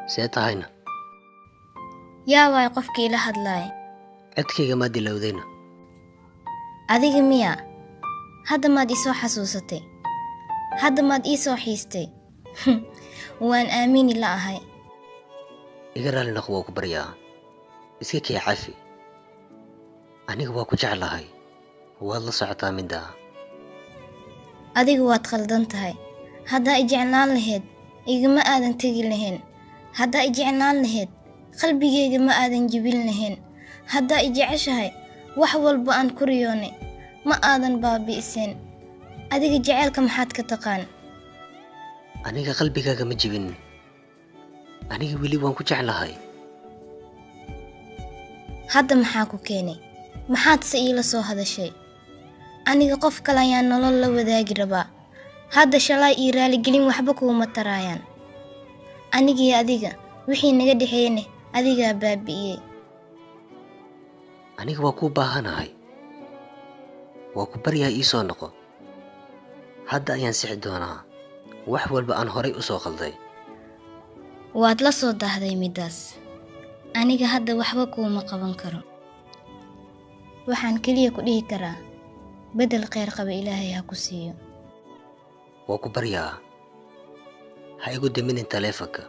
See tahayna? Yaa waay qofkii ila hadlaaya? Codkayga maad ilowdayna? Adiga miyaa? Hadda maad isoo xasuusatay? Hadda maad ii soo xiistay? Waan aamini la ahay. Iga raalli noqo, waa ku baryaa, iska kee cafi. Aniga waa ku jeclahay, waad la socotaa middaa. Adiga waad khaldan tahay. Haddaa i jeclaan lahayd, igama aadan tegi lahayn. Haddaa i jeclaan lahayd, qalbigayga ma aadan jebin lahayn. Haddaa i jeceshahay, wax walba aan ku riyoonay ma aadan baabi'iseen. Adiga jaceylka maxaad ka taqaan? Aniga qalbigaaga ma jebin. Aniga weli waan ku jeclahay. Hadda maxaa ku keenay? Maxaad se iila soo hadashay? Aniga qof kale ayaan nolol la wadaagi rabaa. Hadda shalay ii raaligelin waxba kuuma taraayaan. Anigii adiga wixii naga dhexeeyne adigaa baabi'iyey. Aniga waa kuu baahanahay, waa ku baryaa, ii soo noqo. Hadda ayaan sixi doonaa wax walba aan horay u soo qalday. Waad la soo daahday middaas. Aniga hadda waxba kuuma qaban karo. Waxaan keliya ku dhihi karaa, beddel kheyr qaba Ilaahay ha ku siiyo. Waa ku baryaa, ha igu daminin taleefanka.